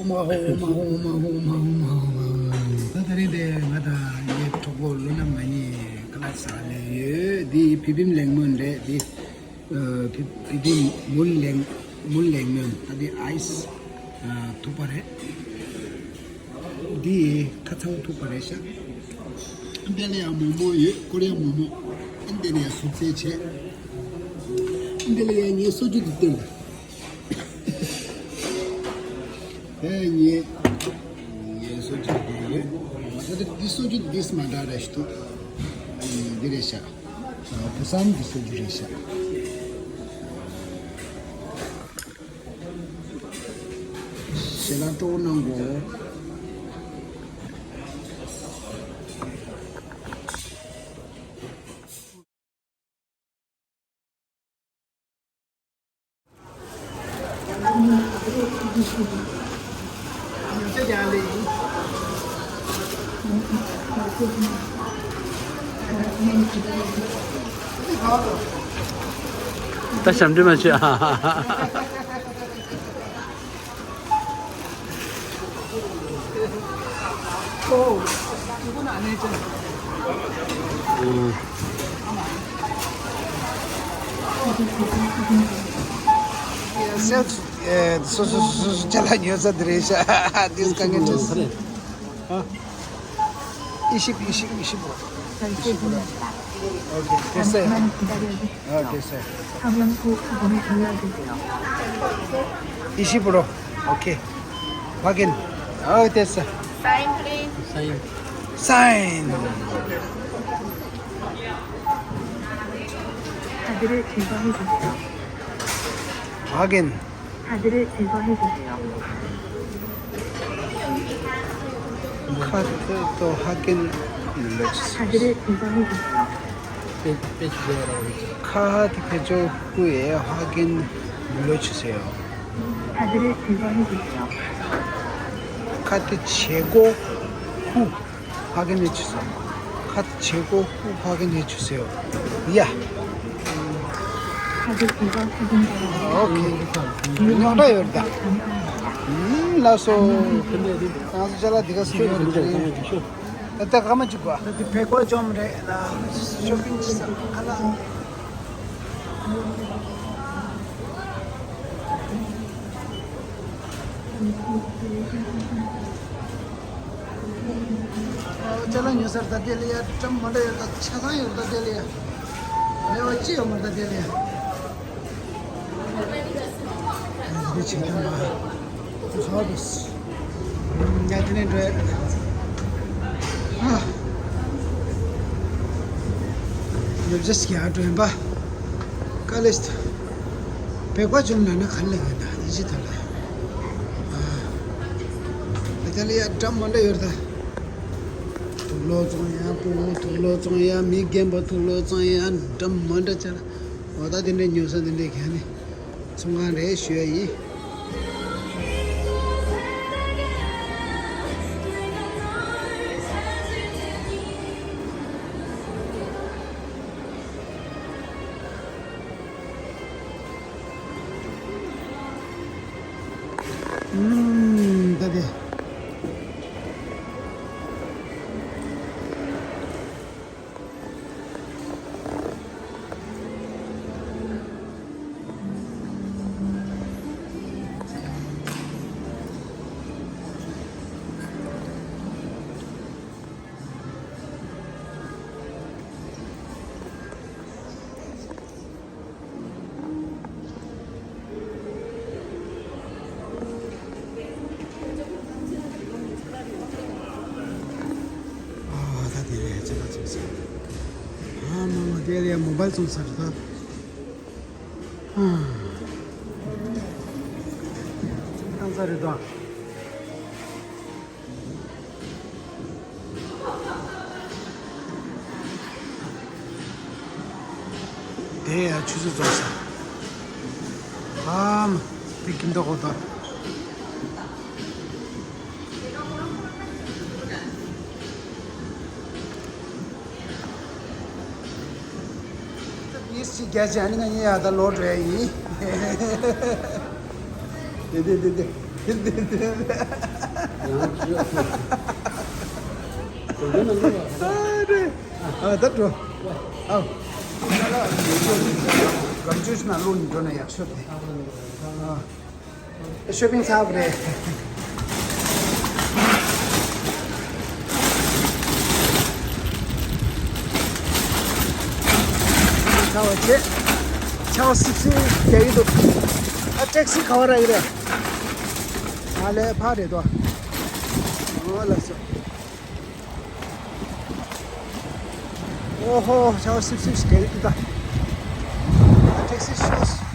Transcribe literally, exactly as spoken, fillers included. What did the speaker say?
མ་ཧོ་མ་ཧོ་མ་ཧོ་མ་ཧོ་མ་ཧོ། ད་ད་རེས་དེ་ང་དང་ངའི་གྲོགས་པོ་ལོ་ན་མ་ཉེ་ཁ་ལག་ཟ་ལེ་ཡོད། འདི་བི་བིམ་ལེགས་མོན་རེད། འདི་ཨ་བི་བི་བིམ་མུལ་ལེགས་མུལ་ལེགས་མོན། ད་འདི་ཨའི་སི་ཨ་ཐུག་པ་རེད། འདི་ཁ་ཚ་བོ་ཐུག་པ་རེད་ཤག་འདི་ལ་ཡང་མོག་མོག་ཡོད། ཀོ་རི་ཡ་མོག་མོག་འདི་ལ་ཡང་སུབ་ཚལ་བྱས། འདི་ལ་ཡང་ངའི་སོ་ཇུ་དེ་སྟོན། དེ་ངའི་ངའི་སོ་ཇུ་དེ་རེད། ད་ལྟ་འདི་སོ་ཇུ་འདི་སུ་མ་འདྲ་རེད་ཤི་ཐུག་འདི་རེད་ཤག་བུ་སམ་འདི་སོ་ཇུ་རེད་ཤག་ཞལ་ལག་སྤྲོ་པོ་གནང་གོ། ད་ཞབས་འདྲེན་མ་བྱེད་ཨ། སོ་སོ་སོ་སོ་ཅ་ལག་ཉོ་ས་དེ་རེད་ཤག་འདི་དཀའ་ངལ་འཕྲད་སོང་། ཨ། ཨི་ཤིབ་ཨི་ཤིབ་ཨི་ཤིབ་རོ། ཨི་ཤིབ་རོ། ཨོ་ཁེ། ཨོ་ཁེ་སར། ཨོ་ཁེ་སར། ཨི་ཤིབ་རོ། ཨོ་ཁེ། ཕ་གིན། ཨོ་ཁེ་སར། Sign, please. Sign. Sign. 카드를 제거해 주세요. ཕ་གིན། 카드를 제거해 주세요. ཁ་ཏོ་ཧ་ཀིན་ལོ་ཆི། 카드를 제거해 주세요. ཁ་ཏི་ཕེ་ཅོ་ཀུ་ཨེ་ཧ་ཀིན་ལོ་ཆི་སེ་ཡོ། 카드를 제거해 주세요. ཁ་ཏི་ཆེ་གོ་ཧུ། ཕ་གི་ནས་ཆུ་སོ། ཁ་ཆེ་གོ་ཧུ་ཕ་གི་ནས་ཆུ་སོ། ཡ། ཨོ་ཁེ། རྙོག་དྲ་ཡོད་ད། ལ་སོ། ང་ཚོ་ཅ་ལག་འདི་ག་སུ་ཡོད་རེད། ད་ལྟ་ག་མ་བཅུག་ག་ད་དེ་བེ་ཀོ་བཅོམ་རེད་ལ། ཤོ་པིང་ཅི་ས་ཁ་ལ། ཅ་ལག་ཉོ་སར་ད་དེ་ལ་ཡ་ཀྲམ་མ་འདྲ་ཡོད་ད། ཆ་ཚང་ཡོད་ད་དེ་ལ་ཡ། མེད་པ་ཅི་ཡོད་མ་ད་དེ་ལ་ཡ། འདི་བྱེད་ཐུབ་མ། ཧོ་དུས། ཉ་དེ་ནས་འགྲོ་ཡ། ཨ། ཡོད་ཅེས་ཀྱི་ཨ་འགྲོ་ཡིན་པ། ཀ་ལེ་སི་ཏུ། བེག་པ་བཅོམ་ལ་ན་ག་ལེ་ག་ད་ཡི་ཅི་ཐ་ལ། ཨ། དེ་ལ་ཡ་འགྲམ་མ་འདྲ་ཡོད་ད། དུག་ལོག་བཙོང་ཡ་སྤུ་གུ་དུག་ལོག་བཙོང་ཡ་མི་རྒན་པ་དུག་ལོག་བཙོང་ཡ་འགྲམ་མ་འདྲ་ཅར། འོ་ད་དེ་འདྲའི་ཉོ་ས་དེ་འདྲའི་ག་ནི་ཚོང་ཁང་རེད་ཞུ་ཡ་ཡིན། ཨུམ། ད་དེ། ཨ་ད་དེ་རེད་ཅི་ལ་ཅི་ཟེར། ཨ་མ་མ་དེ་ལས་མོ་བལ་བཙོང་ས་རེད་ད། ཨ། བཏང་ས་རེད་ད། དེ་ཡང་ཆུ་ཚོད་རྫོགས་ས། ཨམ། དེ་ཀིན་ཏོ་གོ་ད། ཡིས་ཅི་རྒྱ་ཅི་ཨ་ནི་ང་ཡིན་ཡ་ད་ལོ་འགྲོ་ཡ་ཡིན། དེ་དེ་དེ་དེ། ཨ་རེ། ཨ་ད་འགྲོ། ཨ། ལམ་ཆུ་ནང་ལུག་འགྲོ་ན་ཡག་ཤོས་དེ། ཨ། ཤོ་པིང་ཚར་བ་རེད། ཚར་བ་བྱས། ཆར་པ་སིབ་སིབ་རྒྱག་གི་འདུག་ཨ། ཊེག་སི་ག་བ་རག་གི་རེད། ང་ལས་ཕར་རེད་དོ། ཨོ་ལགས་སོ། ཨོ་ཧོ། ཆར་པ་སིབ་སིབ་ཞིག་རྒྱག་གི་འདུག་ད། ཊེག་སི་ཤོས།